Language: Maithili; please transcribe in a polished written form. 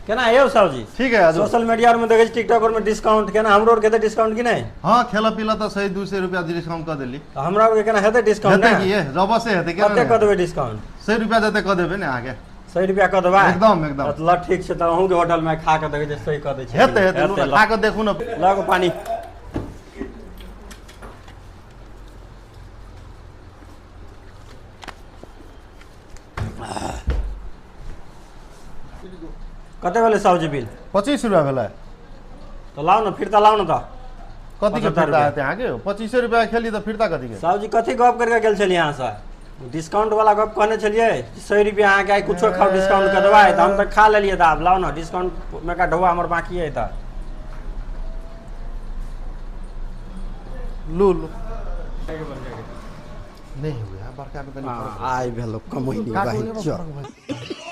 केना यौ साहु जी? ठीक है। सोशल मीडिया में देखै छी, टिकटॉक में डिस्काउंट केना, हमरो आर के हेतै डिस्काउंट कि नहि? हाँ, खेला पीला तऽ सही 200 रुपया डिस्काउंट कऽ देली। तऽ हमरा आर के केना हेतै डिस्काउंट? हेतै की, जबसे हेतै। केना कते कऽ देबै डिस्काउंट? 100 रुपया जते कऽ देबै ने अहाँके। 100 रुपया कऽ देबै? एकदम एकदम। ल ठीक छै, तऽ अहूँके होटल में खा कऽ देखै छियै, सही कऽ दै छै। हेतै हेतै, खा कऽ देखू ने। लऽ कऽ पानी। कते भेलै साहु जी बिल? 25 रुपया भेलै। तऽ लाउ ने फिरता, लाउ ने तऽ। कथी के फिरता हेतै अहाँके? 25 रुपया खेली तऽ फिरता कथी के? साहु जी कथी गप करके गेल छलियै अहाँसँ? डिस्काउंट वाला गप कहने छलियै, 100 रुपया अहाँके आइ कुछो खाउ डिस्काउंट कऽ देबै, तऽ हम तऽ खा लेलियै। तऽ आब लाउ ने डिस्काउंट में का ढौआ हमर बाकी है तऽ। लू लू नहीं हुआ बड़का में कनी। आइ भेलो कमैनी बहिन चल।